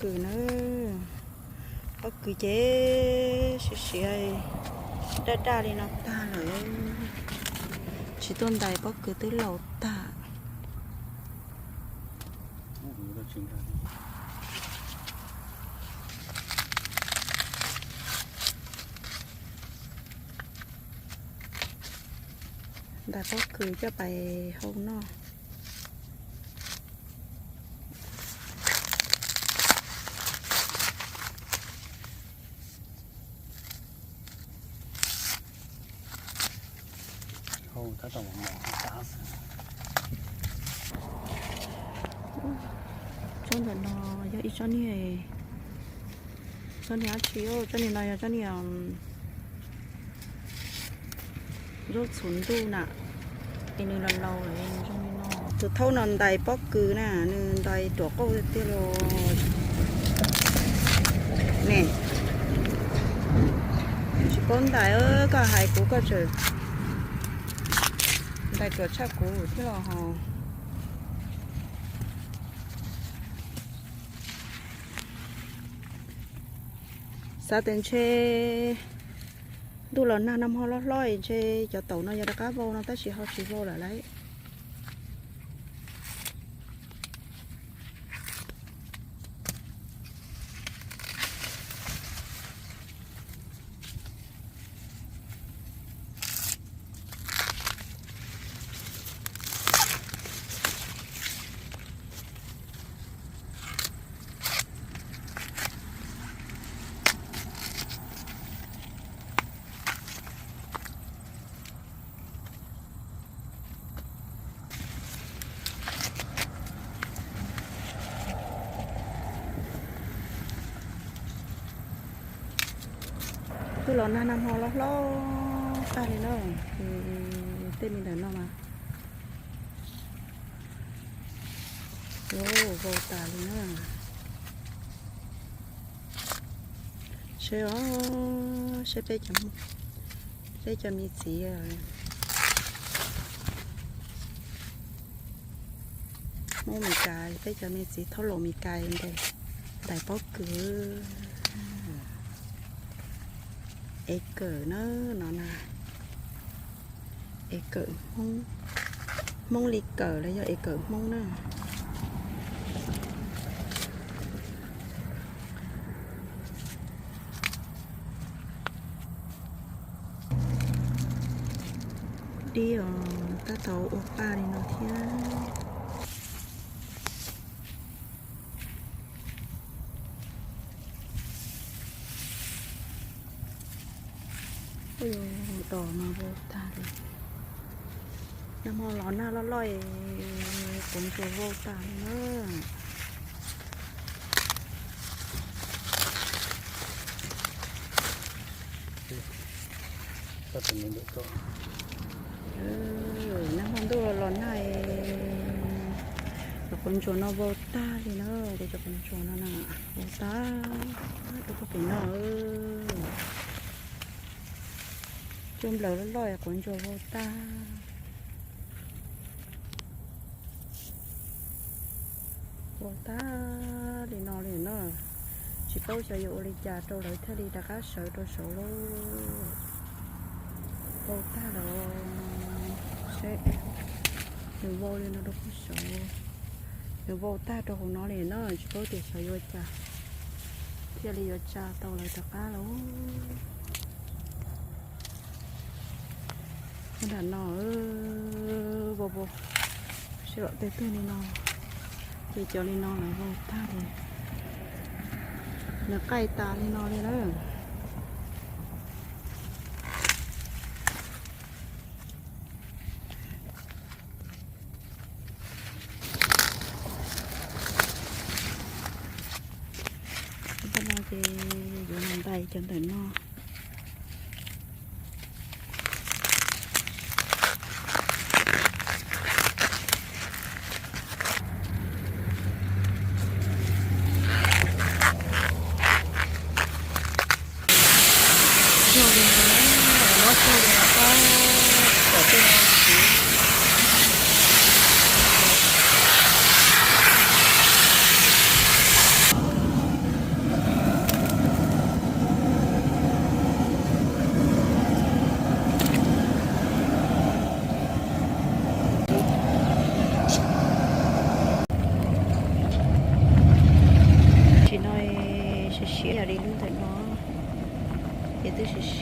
Kws na, pob kws ces siav siav daj daj li no tag lawm, tsis tuaj ntais pob kws twb laus tag. Ntais pob kws coj pais hau noj. Tsob ntawm no yog ib tsob niag, tsob niag dab tsi, tsob niag no yog tsob niag zaub txhuv ntuj na, es nws laus laus zoo li no. Tus thaub no ntais pob kws na, nws ntais ruam qauj tiag tiag li. Ne, tsis paub ntais, koj hais kuv koj tseem ntais ruam tshaj kuv thiab los ho. Xav tias ntshe ntuj los nag nag hmo hlob hlob ntshe cov taum no yog rov qab vau no tab sis ho tsis vau lawm lauj. Twb los nag nag hmo hlob hlob tag li na, tej me ntawm no mas vau tas li na. Seb os, seb peb cov, peb cov me txiv Hmoob Mes Kas, peb cov me txiv thaub laus Mes Kas ntais, ntais pob kws. Es kawm na, no na, es kawm Hmoob, Hmoob li kawm los yog es kawm Hmoob na. Dib os, tab tom ua paj li no thiab. Ua dos mas vau tag li. Nag hmo los nag loj loj, quav ntsuas vau tag li na. Nag hmo ntuj los nag, cov quav ntsuas no vau tag li na, cov quav ntsuas no na, vau tag rau pem no. Cua nplawm loj loj quav ntsuas vau tag. Vau tag li no li na. Tsis paub xyov yuav ua li cas rau lawv thiaj li rov qab sawv rau saud lauj. Vau tag los seb, nws vau li no rau pem saud. Nws vau tag rau hauv no li na, tsis paub tias xyov yuav cas thiaj li yuav tsa tau lawv rov qab lauj. Nram no vau vau, sib lom tej tug li no, ces cov li no lawv vau tag li, nws qaij tas li no li na. Ntawm no ces yuav los ntais cov ntawm no. Tab sis